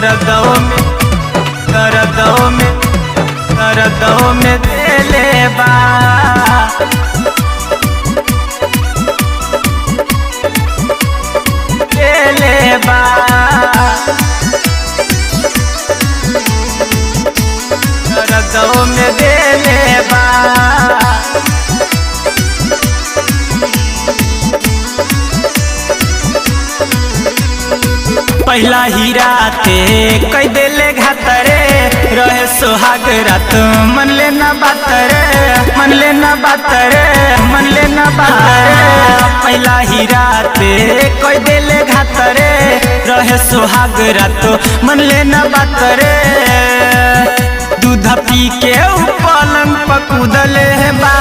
दर्दों में दर्दों में देले बा। देले बा। दर्दों में देले बा। पहला ही राते कई देले घातरे, रहे सुहाग रात मन लेना बात रे, मन लेना बात रे, मन लेना बात रे। पहला ही राते कई देले घातरे, रहे सुहाग रात मन लेना बात रे। दूध पी के पलंग पर कूदले बा,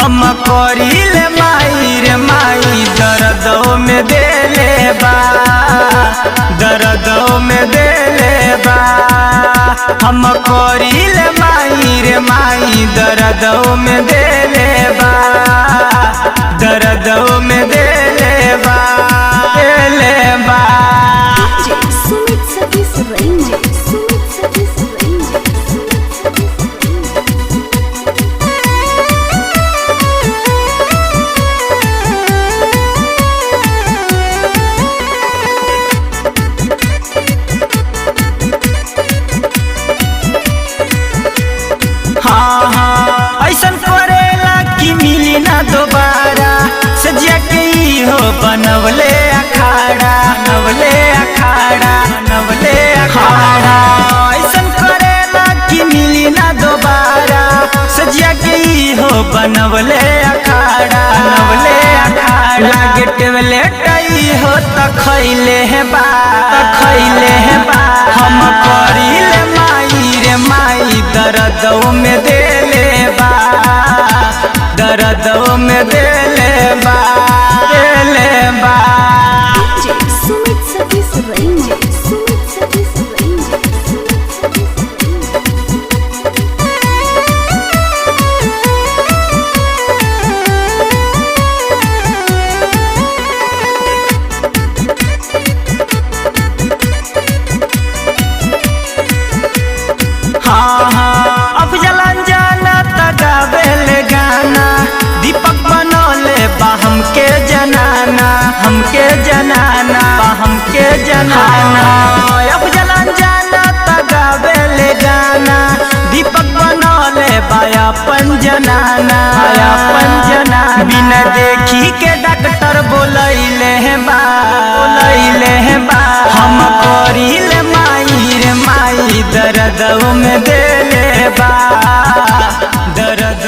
हम करीले माई रे माई दर्दों में देले बा, दर्दों में देले बा। हम करीले माई रे माई दर्दों में देले बा, दर्दों में देले बा, देले बा। Sumit Satish Ranger, Sumit Satish Ranger, Sumit Satish Ranger. हाँ हाँ ऐसन करेला कि मिली ना दोबारा, सजिया के ई हो बनवले अखाड़ा, बनवले अखाड़ा, बनवले अखाड़ा। ऐसन करेला कि मिली ना दोबारा, सजिया के ई हो बनवले अखाड़ा, बनवले अखाड़ा। लागे टेबलेट ई हो त खैले हे बा, त खैले हे बा। हम करीले माई रे माई दर्दों में देले बा, दर्दों में देले बा, देले बा। DJ Sumit Satish Ranger, Sumit Satish Ranger, Sumit Satish Ranger. हाँ हाँ अफजल अंजाना तगावेल गाना, दीपक बनौले बा हमके जनाना, हमके जनाना, बा हमके जनाना। अफजल अंजाना तगावेल गाना, दीपक बनौले बा अपन जनाना, अपन जनाना। बिना देखी के डॉक्टर बोलैले हे बा, बोलैले हे बा। हम करीले माई रे माई दर्दों में देले बा, दर्द